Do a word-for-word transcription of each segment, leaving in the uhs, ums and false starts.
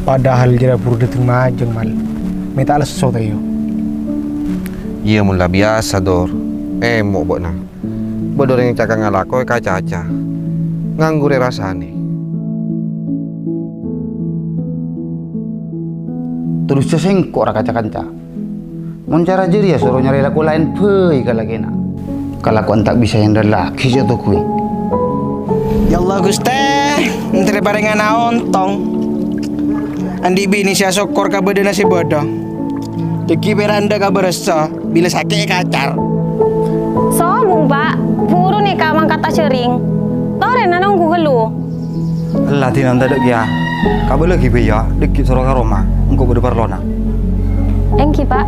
Padahal jârèya buru dâteng majâng, Mal. Mè' ta' lesso, Tèyo. Iyâ, mon la biyasa, Dor. Èmo' bâ'na. Bâdâ orèng ca'na alako èkacaca. Nganggur èrasanè. Terros sèngko' ra kaca-kanca. Mon cara jârèya soro nyarè lako laèn bhâi ka lakèna. Kalakowan ta' bisa èandallaghi sè toguwi. Ya Allah, Ghustè, èntarè parèngana ontong. Andi' binè sè asokkor ka bâdâna sè bâdâ. Dhâggi' pèra' endâ' ka bârâssa, bilâ sakè' èkacar. Sobung, Pa'. Buru nèka mangkat ajhâring. Torèna nongghu ghâllu. Ella dinah tadâ' kèya. Kabâlâghi bhâi yâ, dhâggi' soro ka roma, engko' bâdâ parlona. Èngghi, Pa'.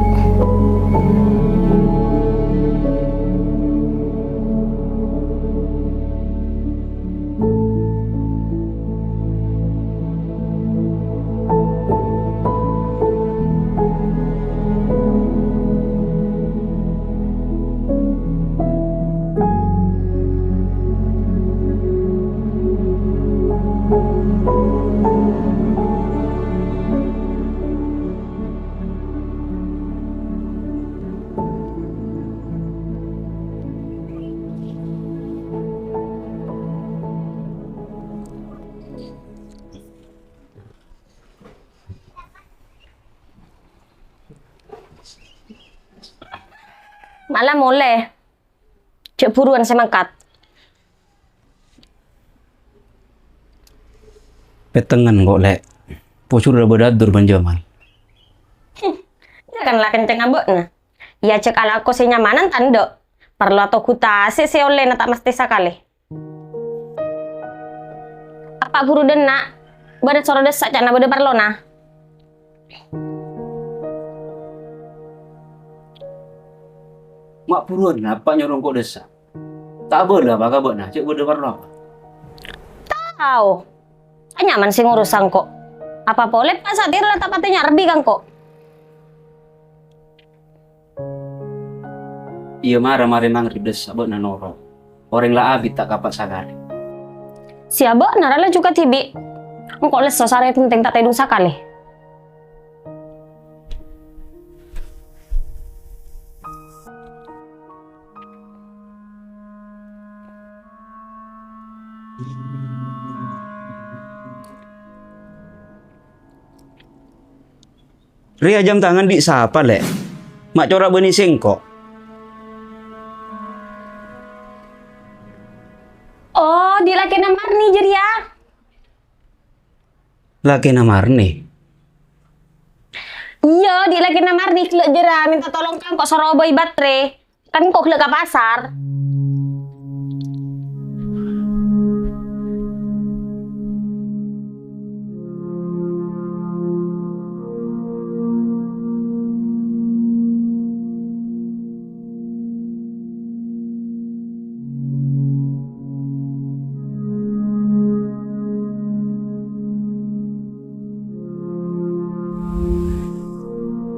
Mala molè. Jhâ' buruwân sè mangkat. Pettengngan, kok, Lè'. Pojhur la bâdâ adur bân Jamal. Jhâ' kan la kencengnga bâ'na. Iyâ, jhâ' alako sè nyamanan ta' endâ'. Parlo atoghu tasè' sè ollèna ta' mastè sakalè. Apa' buru dâ' enna', bâdâ soro dâssa' ca'na bâdâ parlona. Ma' buruwân apa' nyoro engko' dâssa'? Ta' abâlâ apa' ka bâ'na, jhâ' bâdâ parlo apa? Tao. Anyaman sè ngorosa engko'. Apa polè, Pa', satèya la ta' patè nyarbi ka engko'. Iyâ, mara marè maghrib dâssa' bâ'na noro'. Orèng la abit ta' kapa' sakalè. Sè abâ'na ra laju kadhibi'. Engko' lesso sarè penting ta' tèdung sakalè. Rèya jhâm tangan bi' sapa, Lè'? Ma' cora' bânnè sèngko'. Oh, di' lakèna Marni jârèya. Lakèna Marni? Iyâ, di' lakèna Marni ghellâ' jârèya mènta tolong ka engko' soro bâi baterè. Kan engko' ghellâ' ka pasar.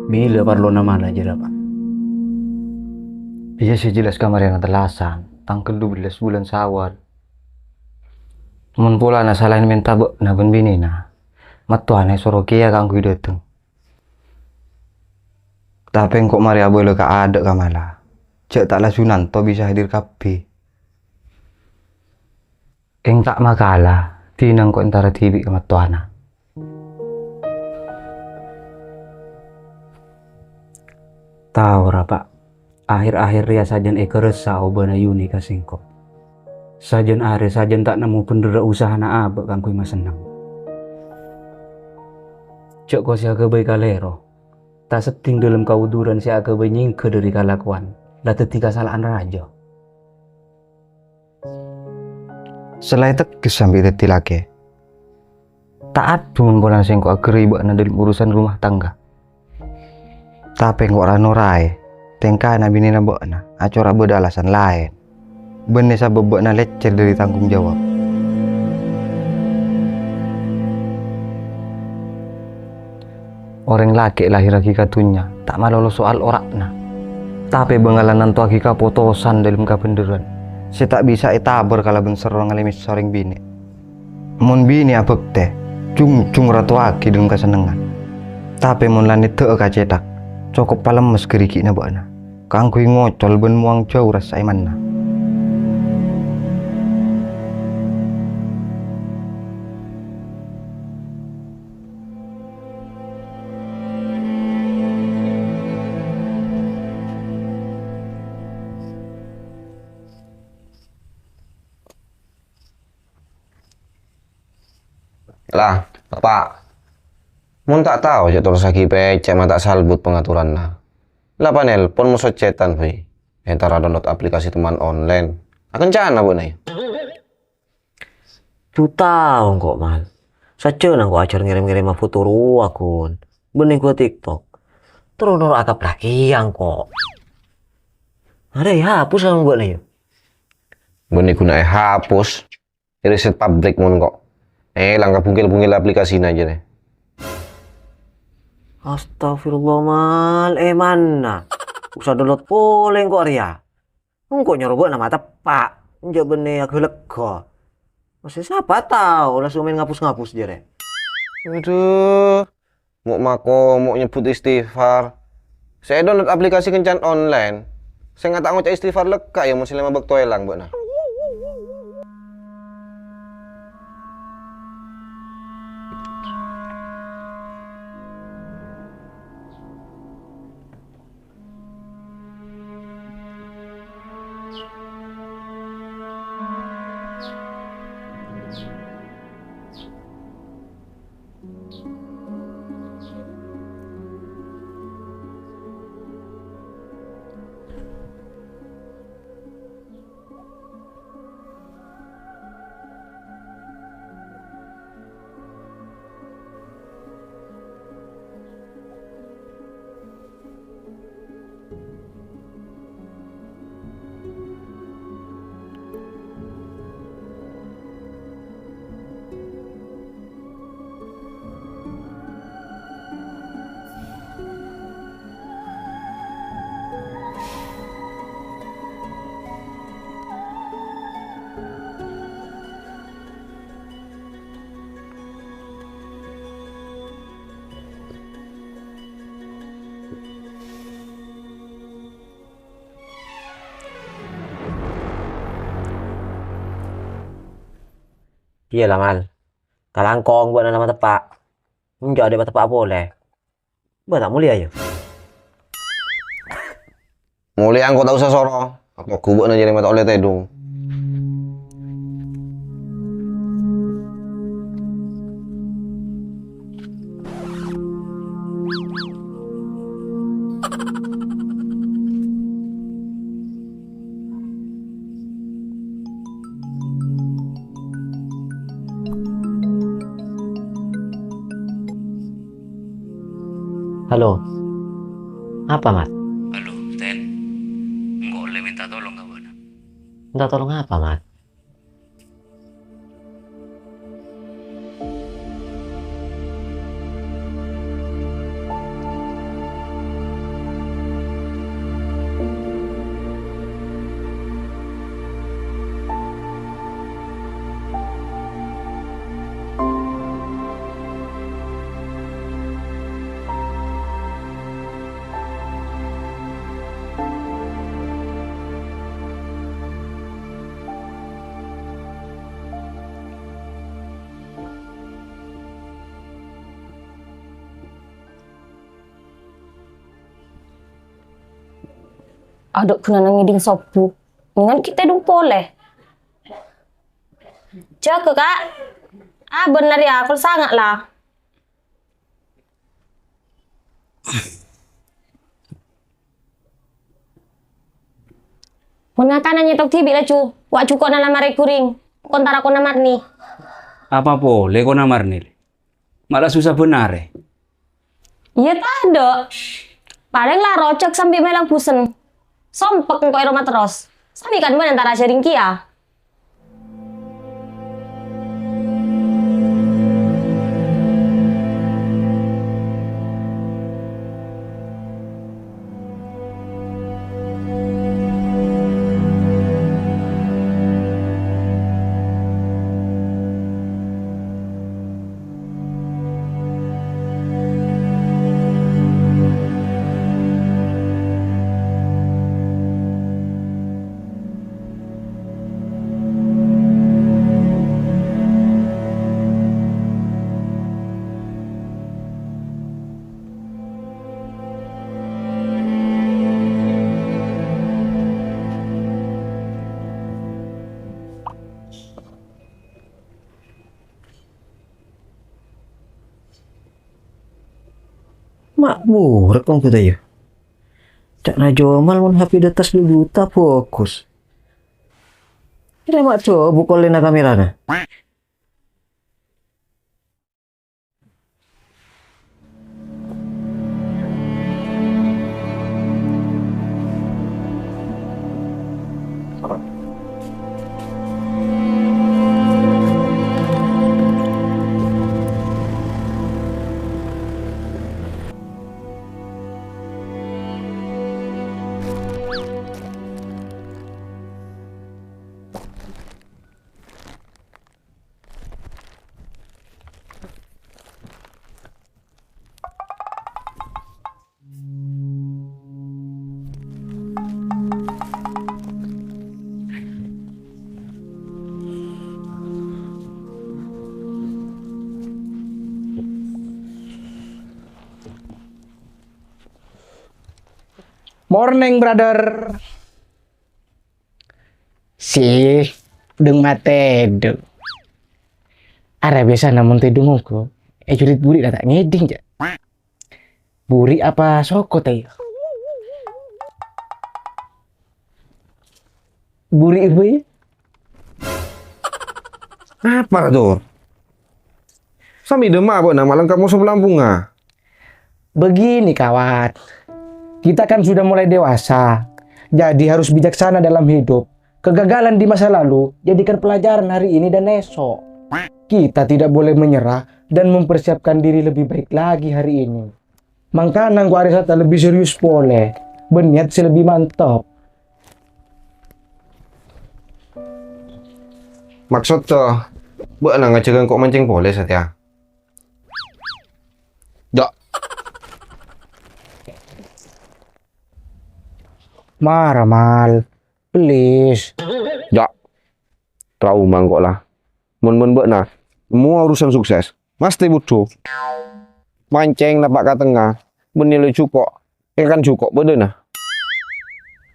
Bilâ parlona mala jârèya, Pa'? Iyâ, sè jelas kamari'na tellasan, tangghâl dubellâs bulân Syawal. Mon polana salaèn mènta bâ'na bân binèna, mattowana èsoro kèya kaangghuy dâteng. Tapè engko' marè abâlâ ka adâ' ka mala, jhâ' ta' laju nanto bisa hadir kabbhi. Kèng ta' makala, dinah engko' entara dhibi' ka mattowana. Tao ra, Pa', aher-aher rèya sajân èkarassa obâna Yuni ka sèngko'. Sajân arè sajân ta' nemmo bhendherra usahana abâ' kaangghuy masenneng. Jhâ' kosèya aghâbây kalèro, tasedding dâlem kauduran sè aghâbây nyèngghâ dhâri kalakowan, la dhâddhi kasala'an rajâ. Sè la ètegghes sambi dhâddhi lakè. Ta' adhu mon polana sèngko' aghârâi bâ'na dâlem urusan rumah tangga. Tapè engko' ra noraè tèngkana binèna bâ'na, acora' bâdâ alasan laèn. Bânnè sabâb bâ'na lècèr dhâri tanggung jawab. Orèng lakè' lahèrraghi ka dhunnya ta' malolo soal ora'na, tapè bângalan nantowaghi kapotosan dâlem kabhendherran. sè ta' bisa ètabâr kalabân serro ngalèmè sorèng binè'. Mon binè' abhâktè, jhung-jhung ratowaghi dhân kasennengngan. Tapè mon la nèddhâ'â ka cèthak, cokop palemmes ghârighina bâ'na, kaangghuy ngocol bân mowang jhâu rassa èmanna. Lah, Bapa', mon ta' tao, jhâ' terrossaghi pècè' ma' ta' salbut pangatoranna. La panelpon moso chat-an bhâi, entara download aplikasi teman online. Akencana bâ'na, yâ? Dhu tao engko', Mal. Sajjhâna engko' ajhâr ngèrèm-ngèrèma foto rowa, ghun. Bânnè ghuwâ TikTok. Terro noro' akaplaghi engko'. Arè èhapus sareng bâ'na, yâ? Bânnè ghuna èhapus. Reset pabrik mon engko'. Èlang ka bungkel-bungkel aplikasina jârèya. Astagfirullah, Mal. Èmanna. Usa download polè engko' rèya. Engko' nyoro bâ'na mateppa', enjâ' bânnè aghâlâgghâ. Masè sapa tao la sumèn ngapus-ngapus jârèya. Adhu, mo' mako, mo' nyebbhut istighfar. Sè download aplikasi kencan online, sè ngata' ngoca' istighfar lekka' yâ mon sè lèma bâkto èlang bâ'na. Iyâ la, Mal. Kalangkong bâ'na la mateppa'. Enjâ' adâ' mateppa' polè. Bâ' ta' molèya, yâ? Molèya engko' ta' osa soro. Atoghu bâ'na jârèya ma' ta' ollè tèdung. Halo. Apa, Mat? Halo, Ten. Engko' ollè mènta tolong ka bâ'na. Mènta tolong apa, Mat? Adhu, ghunana ngèdhing sobbhu. Mendingan ghi' tèdung polè. Jâgâ, Ka'. Ah, bhender yâ, pokol sanga' la. Mon ngakana nyètok dhibi' laju, wa' jhuko'na la marè ghuring. Kontara kona marni. Apa polè kona marni, Lè? Ma' la susa bân arè. Iyâ tadâ'. Palèng la rojhâk sambi mèlang busen. Sompek engko' è roma terros. Sambi kan bân entara jârèng kèya. Ma' burek kong kita ya. Ca'na Jomal mon H P di atas dua juta fokus. Ini ma' coba kolena kamerana. Morning, brother. Sih, deng matè du. Arè biasa namun tèdung ongghu, è jurit buri' la ta' ngèdhing, jâ'. Buri' apa soko tè? Buri' apa ya? Apa tuh? Sami dema apa nama lengkap musuh pelampunga? Begini, kawan. Kita kan sudah mulai dewasa, jadi harus bijaksana dalam hidup. Kegagalan di masa lalu jadikan pelajaran hari ini dan esok. Kita tidak boleh menyerah dan mempersiapkan diri lebih baik lagi hari ini. Mangkana engko' arè sata lebbi serius polè, bân niat sè lebbi mantep. Maksod to, bâ'na ngajhâk engko' mancèng polè satèya? Jâ'. Mara, Mal. Please. Jâ'. Trauma engko' la. Mon, mon bâ'na, semua urusan sukses, mastè budhu. Mancèng napa' ka tengnga, bânnè lo jhuko', èkan jhuko' bâdâna.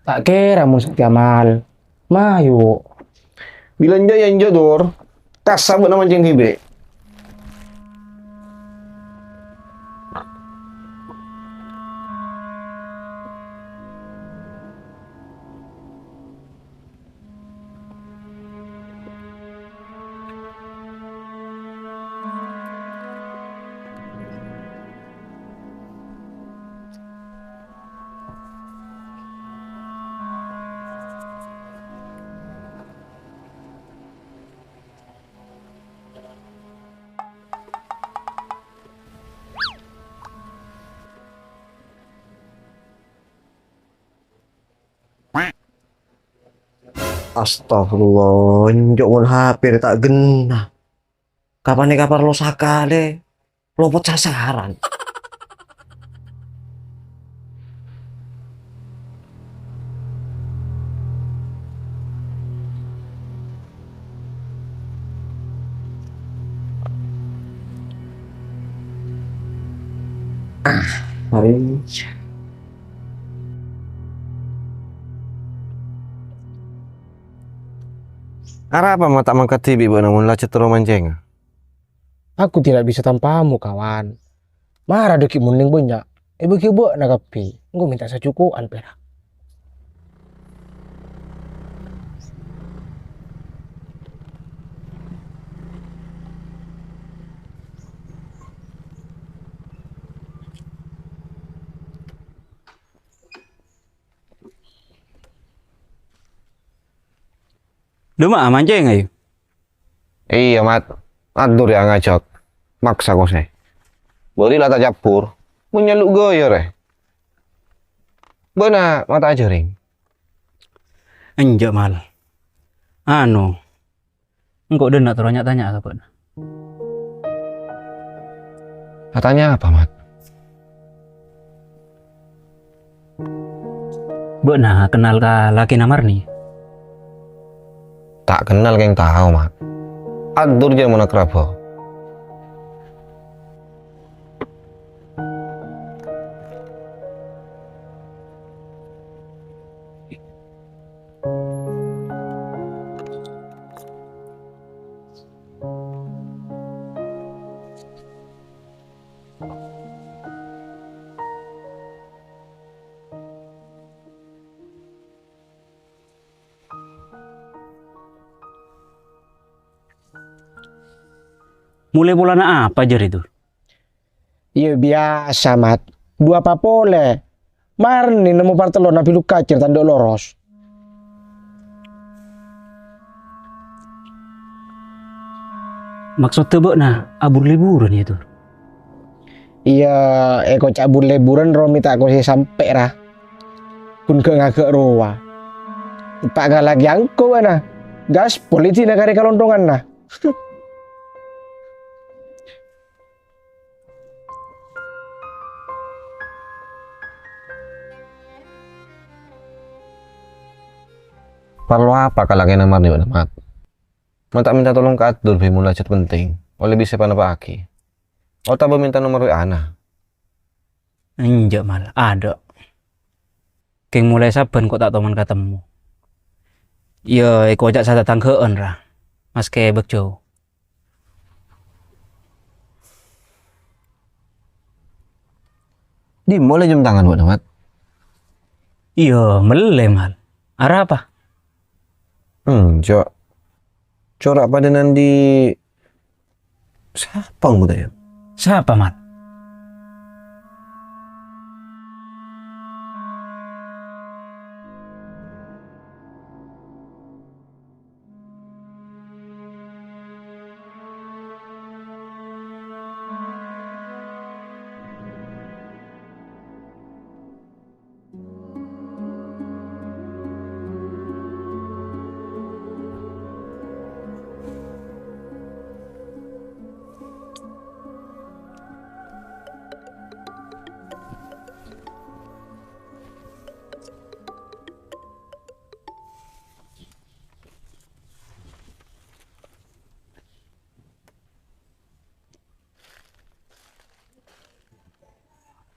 Ta' kèra mon satèya, Mal. Mayu. Bilân jâ' yâ enjâ', Dur. Kassa' bâ'na mancèng dhibi'. Astagfirullah, enjâ' mon H P rè ta' ghenna. Kapanèka parlo sakalè lopot sasaran. Ah, hari. Arapa ma' ta' mangkat dhibi' bâ'na mon la cè' terro mancènga? Aku tidak bisa tanpamu, kawan. Mara dhâggi' mon nèng bânnya', èbâghi bâ'na kabbhi, engko' mènta sajuko'an pèra'. Dâ' emma'a mancènga, Yu? Iyâ, Mat. Adur ya ngajhâk. Maksa kosè. Bâri' la ta' cabbhur. Mon nyaluk ghâjâ rè. Bâ'na ma' ta' ajhâring. Enjâ', Mal. Anu, engko' dâ' enna' terro nya-tanya ka bâ'na. Atanya apa, Mat? Bâ'na kennal ka lakèna Marni? Ta' kennal kèng tao, Mat. Adur jârèya mon akraba. Molaè polana apa jârèya, Dur? Iyâ, biyasa, Mat. Dhu apa polè? Marèna nemmo partellonna biluk kacèr tandhâ' loros. Maksodda bâ'na abur-leburan, yâ, Dur? Iyâ, èkoca' abur-leburan rowa mè' ta' kosè sampè', ra. Ghun ghâ'-ngaghâ' rowa. Eppa' kalaghi angko bâ'na. Gaspol è dinna karè kalonthonganna. Parlo apa ka lakèna marèna bâ'na, Mat? Mon ta' mènta tolong ka Abdul bi' mon la hajat penting, ollè bisa èpanèpa'aghi. Otabâ mènta nomor W A-na? Enjâ', Mal, adâ'. Kèng molaè sabbhân ko' ta' toman katemmo. Iyâ, èkoca' satatangghâ'ân, ra, maskè bâk jâu. Dimma ollè ciom tangan bâ'na, Mat? Iyâ, mellè, Mal. Arapa? Enjâ'. Cora' padâna andi' sapa, anggota, yâ? Sapa, Mat?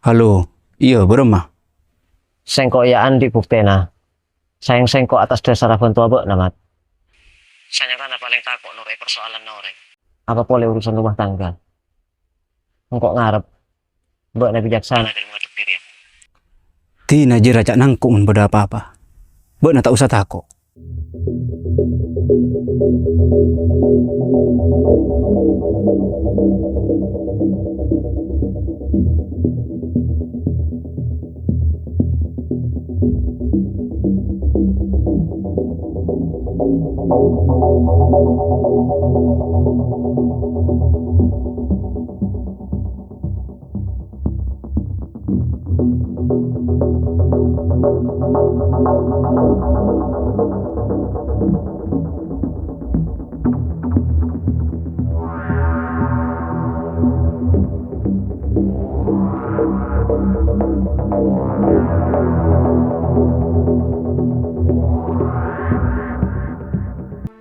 Halo, iyâ, bârâmma? Sèngko' yâ andi' buktèna. Sayang sèngko' atas dhasarra bhântowa bâ'na, Mat. Sanyatana palèng tako' noro'è parsoalanna orèng. Apa polè urusan rumah tangga. Engko' ngarep bâ'na bicaksana dâlem ngadhebbhi rèya. Dina jârèya ca' nangko' mon bâdâ apa-apa. Bâ'na ta' osa tako'.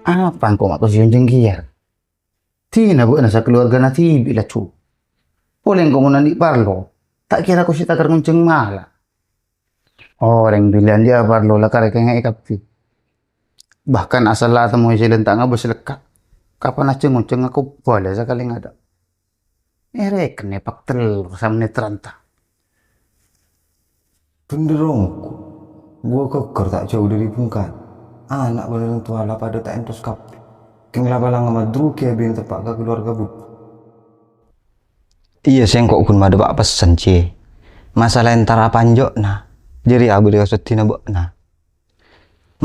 Apa engko' ma' kosè onjhâng kèya? Dina bâ'na sakaluwargana dhibi' laju. Polè engko' mon andi' parlo, ta' kèra kosè takar ngonjhâng mala. Orèng bilân jâ' parlo la karè kèngè'è kabbhi. Bahkan asal la atemmo è jhâlân ta' ngabâs lekka'. Kapan ajhâ ngonjhâng ngako bâlâ sakalè ngadâ'. Èrèken èpak tellor samènèt ranta. Bhender ongghu. Ghuwâ ghâgghâr ta' jâu dâri bhungkana. Ana' bân orèng towa la padâ ta' èntos kabbhi. Kèng la palanga madrugi abin teppa' ka kalowarga bhuto. Iyâ, sèngko' ghun madhâpa' pessen, Jè. Masala èntara panjâ'na, jârèya abâli ka seddhina bâ'na.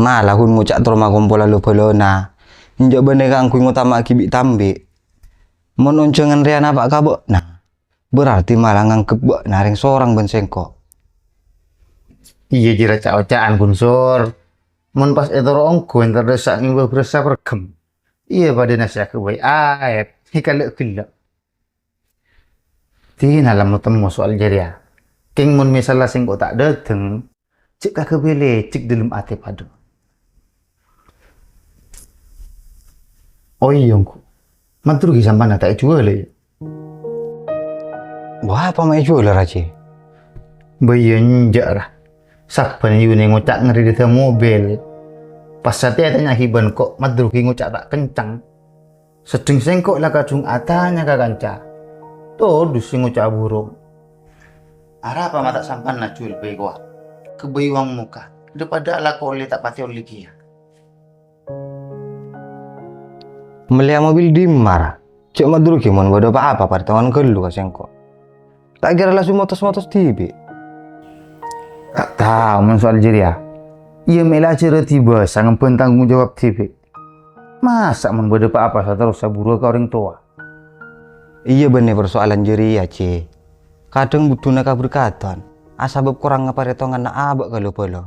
Mala ghun ngoca' terro makompola lo-bâlona, enjâ' bânnè kaangghuy ngotama'aghi bi' tambi'. Mon onjhângan rèya napa' ka bâ'na, berarti mala nganggep bâ'na rèng sorang bân sèngko'. Iyâ, jârèya ca'-oca'an, Gun Sur. Mon pas ètoro' ongghu èntar dâ' sa'èngghâ bârâssa pèrghâm. Iyâ, padâna sè aghâbây aèb, èkallè' ghellâ'. Dina la mo-temmo soal jârèya. Kèng mon mèsalla sèngko' ta' dâteng, jhâ' kaghâbây lèjek dâlem atè padâ. Oh iyâ, ongghu. Madrugi sampana ta' èjhuwâlâ, yâ? Bâ apa ma' èjhuwâlâ, Rajhi? Bâ iyâ enjâ', ra. Sabbhân èyunè ngoca' ngarè dâdâ mobil. Pas satèya ètanya'aghi bân ko' madrugi ngoca' ta' kenceng. Seddheng sèngko' la kadhung atanya ka kanca. Todus sè ngoca'a burung. Arapa ma' ta' sampana jhuwâl bhâi kowa? Kaghâbây wang moka, dhâ-padhâ alako ollè ta' patè ollè kèya. Mellèya mobil dimma, ra? Cè' maddhuru ghi' mon bâdâ pa-apa parètongan ghâllu ka sèngko'. Ta' kèra la su motos-motos dhibi'. Ta' tao mon soal jârèya. Iyâ mè' la ajhârâ dibâsa ngembhân tanggung jawab dhibi'. Masa' mon bâdâ pa-apa saterrossa bhuruwâ ka orèng towa? Iyâ bânnè parsoalan jârèya, Jhi. Kadhâng budhuna kaberkadhân, asabâb korangnga parètonganna abâ' ka lo-bâlo.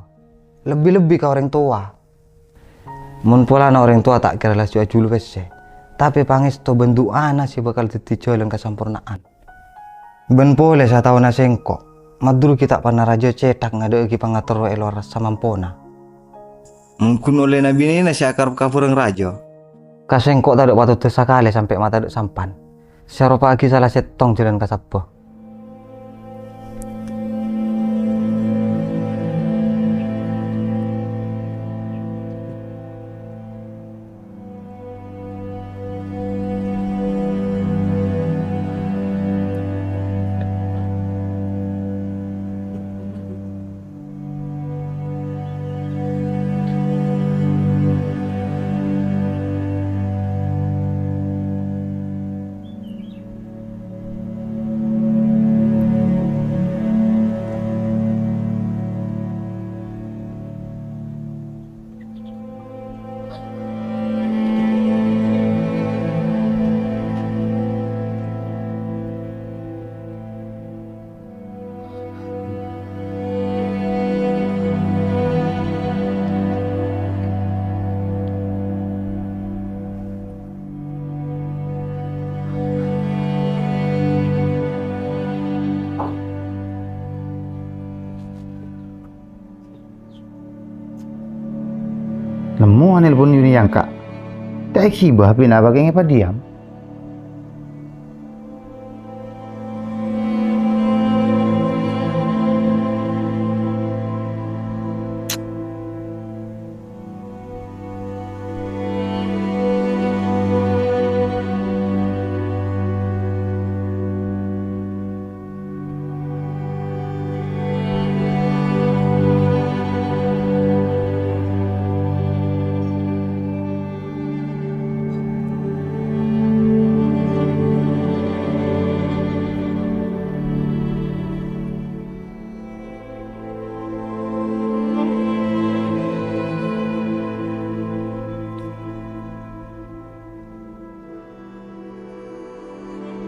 Lebbi-lebbi ka orèng towa. Mon polana orèng towa ta' kèra la su ajhulu pèssè, tapè pangèsto bân du'ana sè bhâkal dhâddhi jhâlân kasamporna'an. Bân polè sataona sèngko', maddhuru ghi' ta' parna rajâ cèthak ngadâ'aghi pangaterro è lowar samampona. Mon ghun ollè na-binèna sè akarep ka bhârâng rajâ. Ka sèngko' tadâ' patodda sakalè sampè' matadâ' sampan. Sè aropa'aghi sala sèttong jhâlân kasabbhâ. Nemmo anelpon Yuni Yangka. Ta' èghibâ H P-na apa kèngèng èpadiyâm?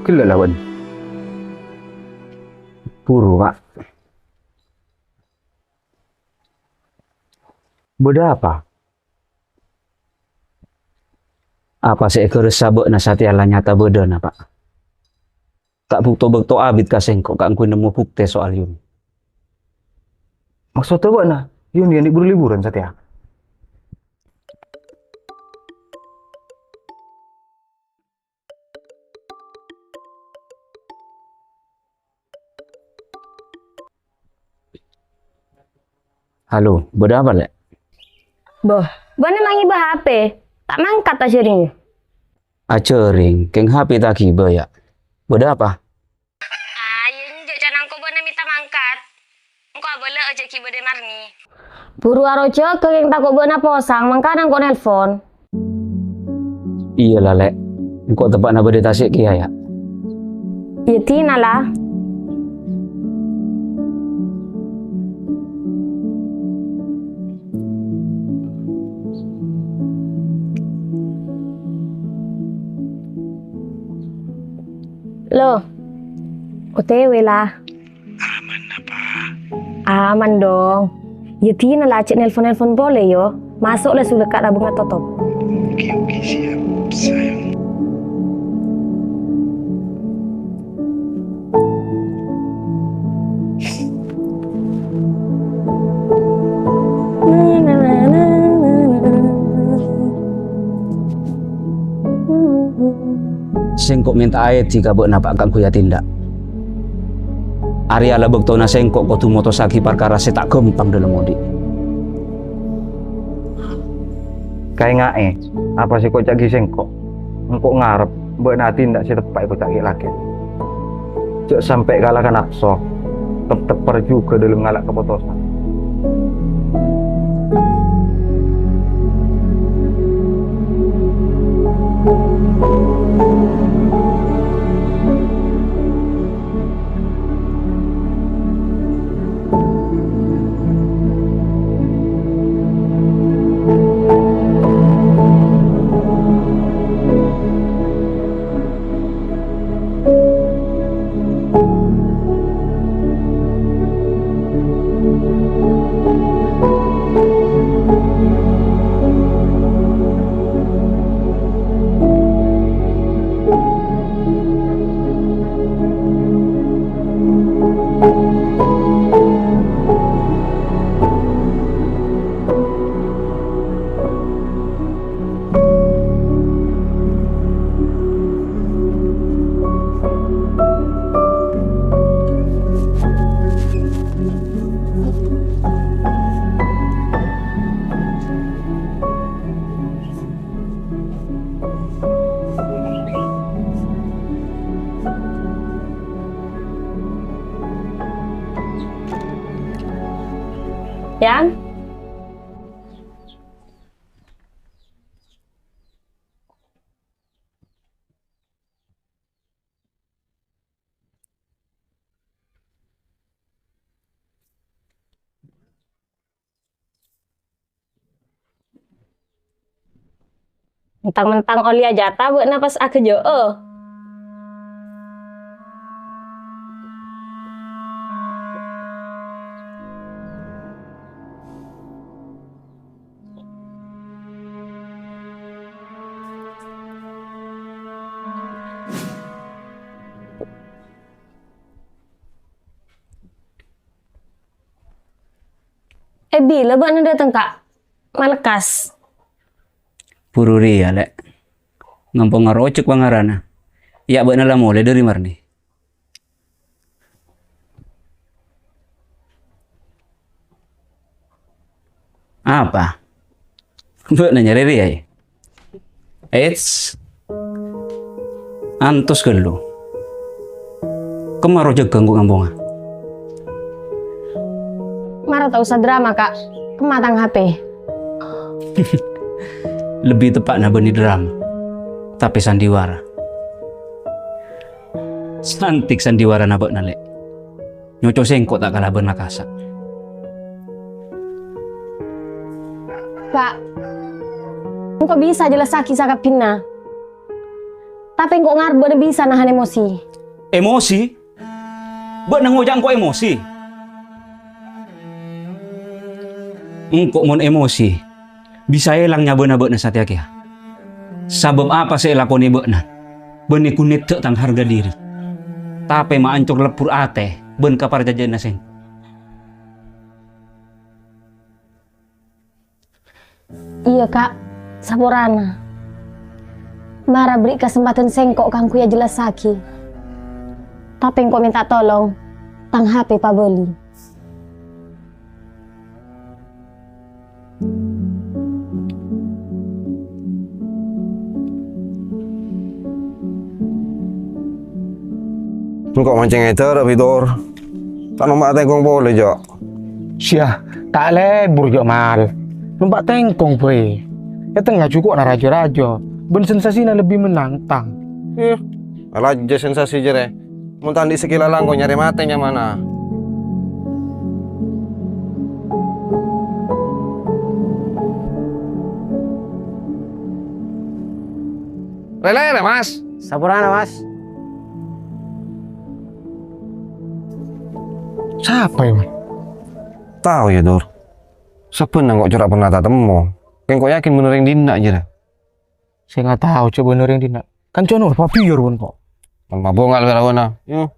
Ghellâ' la, bân. Buru, Pak. Bâdâ apa? Apa sè èghâressa bâ'na satèya la nyata bâdâna, Pak? Ta' bhuto bâkto abit ka sèngko' kaangghuy nemmo buktè soal Yuni. Maksodda bâ'na, Yuni anḍi' buru liburan satèya? Halo, bâdâ apa, Lè'? Boh, bâ'na ma' ngibâ H P? Ta' mangkat ajhâring. Ajhâring, kèng H P ta' ghibâ, yâ. Bâdâ apa? Ah, iyâ, enjâ', can engko' bâ'na mènta mangkat. Engko' abâlâ ajâ' ghibâ Dè Marni. Buru arojâ, kèng tako' bâ'na posang, mangkana engko' nelpon. Iyâ la, Lè'. Engko' teppa'na bâdâ è tasè' kèya, yâ. Iyâ, dinala. Lo, O T W la. Aman apa? Aman dong. Yâ, dinala, jhâ' nelpon-nelpon polè, yo. Maso' la sulekka' labângnga totop. Oke, oke, siap, sayang. Sèngko' mènta aèdhi ka bâ'na, Pak, kaangghuy atindâ'. Arèya la bâktona sèngko' kodhu motossaghi parkara sè ta' ghâmpang dâlem oḍi'. Kaènga'è, apa sè èkoca'aghi sèngko'. Engko' ngarep bâ'na atindâ' sè teppa' èkoca'aghi lakè'. Jhâ' sampè' kala ka napso, tep-tepper jhughâ dâlem ngala' kapotosan. Yang? Mentang-mentang ollè ajhâta bâ'na pas aghâjâ'â. È bilâ bâ'na dâteng, Ka'? Malekkas. Buru rèya, Lè'. Ngampong ngarojhuk pangarana. Iyâ, bâ'na la molè dâri marèna. Apa? Bâ'na nyarè rèya, yâ? Eits. Antos ghâllu. Kemma ro jâgâ engko' ngampongnga. Mara ta' osa drama, Ka'. Kemma tang H P. Lebbi teppa'na bânnè drama, tapè sandiwara. Cantik sandiwarana bâ'na, Lè'. Nyoco sèngko' ta' kalabân lakasa'. Ka', engko' bisa jelassaghi sakabbhinna. Tapè engko' ngarep bâ'na bisa nahan emosi. Emosi? Bâ'na ngoca' engko' emosi? Engko' mon emosi, bisa èlang nyabâna bâ'na satèya kèya. Sabâb apa sè èlakonè bâ'na? Bânnè ghun nèddhâ' tang harga diri, tapè maancor lebbur atè bân kaparcajâ'ânna sèngko'. Iyâ, Ka', saporana. Mara bherri' kasempadhân sèngko' kaangghuy ajelassaghi. Tapè engko' mènta tolong, tang H P pabâli. Engko' mancèng èdâ, Pitor. Ta' nompa' tèngkong polè, Jo. Sia, ta' lebur, Jo, Mal. Nompa' tèngkong bhâi. È tengnga juko'na rajo-rajo, bân sensasina lebbi menantang. Ih, alajâ sensasi jârèya. Mon ta' andi' sè kèla langkong nyarè matè nyamana. Lè-lè, Mas. Saporana, Mas. Sapa, yâ, Mas? Tao, yâ, Dur. Sabbhân engko' cora' pernah tatemmo. Engko' yakin bânnè orèng dinna' jârèya. Sè ngatao jâ' bânnè orèng dinna'. Kan Conor, pabiyur pon kok. Mabongal wèrawana. Yo.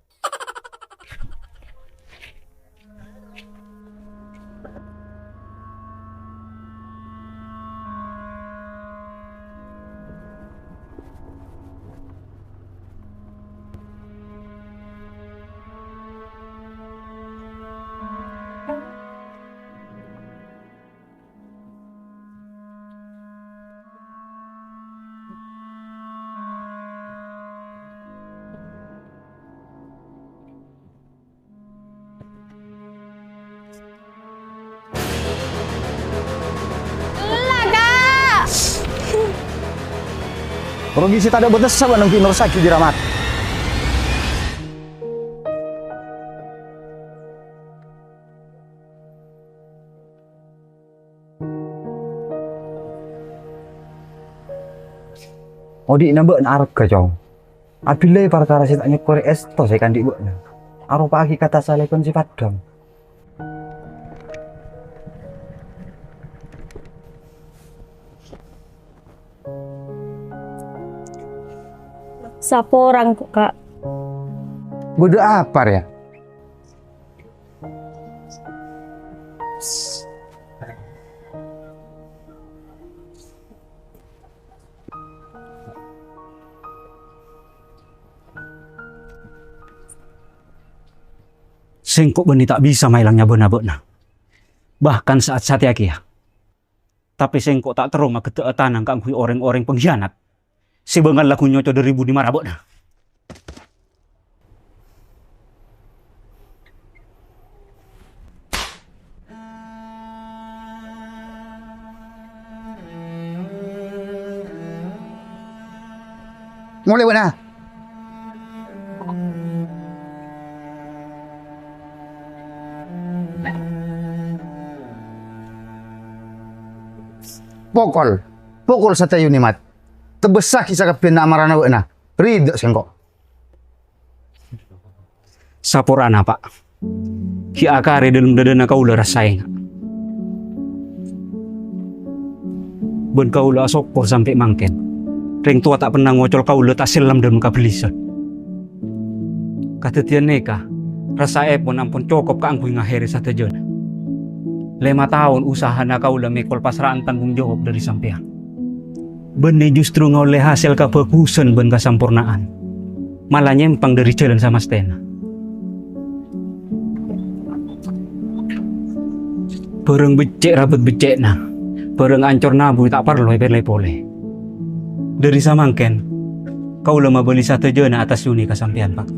Ella, Kak! Rogi sè tadâ' bâtessa bâ'na ghi' nerrossaghi jhârâ matè. Odi'na bâ'na arghâ, Cong. Abillai parkara sè ta' nyokkorè èsto sè èkaandi' bâ'na. Aropa'aghi ka tasalèbân sè paddhâng. Saporang, Kak. Bâdâ apa, rèya? Sèngko' bânnè ta' bisa maèlang nyabâna bâ'na. Bahkan sa'at satèya kèya. Tapè sèngko' ta' terro maghâddhâ'â tanang kaangghuy orèng-orèng pangkhiyanat sè bângal lagghu nyoco dâri budi mara bâ'na. Molè bâ'na. Pokol. Pokol satèya, Nimat. Tebbhessaghi sakabbhiyânna amarana bâ'na. Ridha sèngko'. Saporana, Pa'. Ghi' akarè dhâlem dhâdhâna kaulâ rassa enga'. Bân kaulâ asokkor sampè' mangkèn. Rèng towa ta' pernah ngocol kaulâ tasellem dhâlem kabellisan. Kadhâddhiyân nèka, rassaèpon ampon cokop kaangghuy ngaherrè sadhâjâna. Lèma taon usahana kaulâ mèkol pasra'an tanggung jawab dhâri sampèyan. Bânnè justru ngaollè hasèl kabhâghusân bân kasamporna'an, mala nyèmpang dhâri jhâlân samastèna. Bhârâng beccè' rabât beccè'na, bhârâng ancor nabu ta' parlo èpèlè polè. Dhâri samangkèn, kaulâ mabâli sadhâjâna attas Yuni ka sampèyan, Pa'.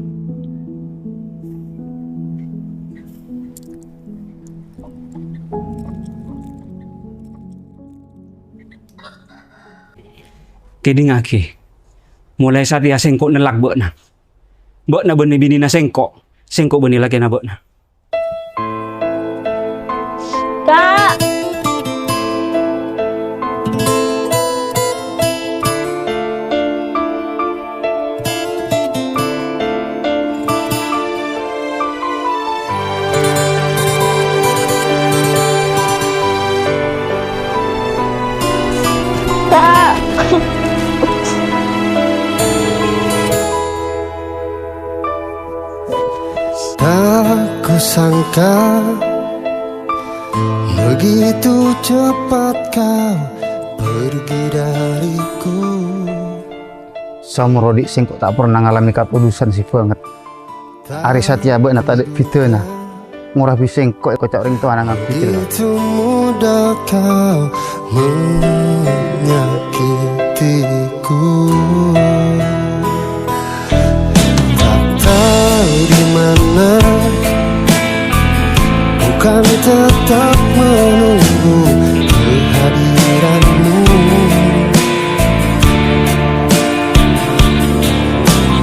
Kèdingngaghi, molaè satèya sèngko' nellak bâ'na. Bâ'na bânnè binèna sèngko', sèngko' bânnè lakèna bâ'na. Ka'! Tak kusangka begitu cepat kau pergi dariku. Saomor odi' sèngko' ta' pernah ngalamè kapodusan sè bângèt. Arè satèya bâ'na tadâ' bhidhâna. Ngorabhi sèngko' èkoca' orèng towana ngabdi jârâ. Begitu mudah kau menyakitiku. Tak tahu di mana ku kan tetap menunggu kehadiranmu.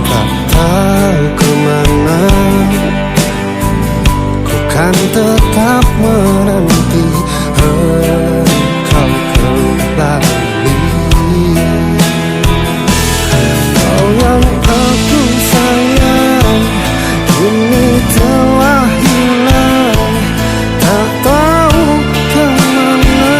Tak tahu ke mana ku kan tetap menanti engkau kembali. Kau yang aku sayang kini telah hilang, tak tahu ke mana.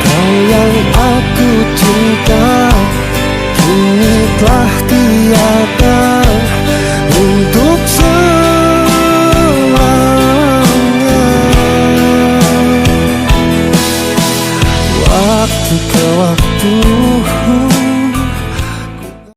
Kau yang aku cinta kini telah tiada untuk selamanya. Waktu ke waktu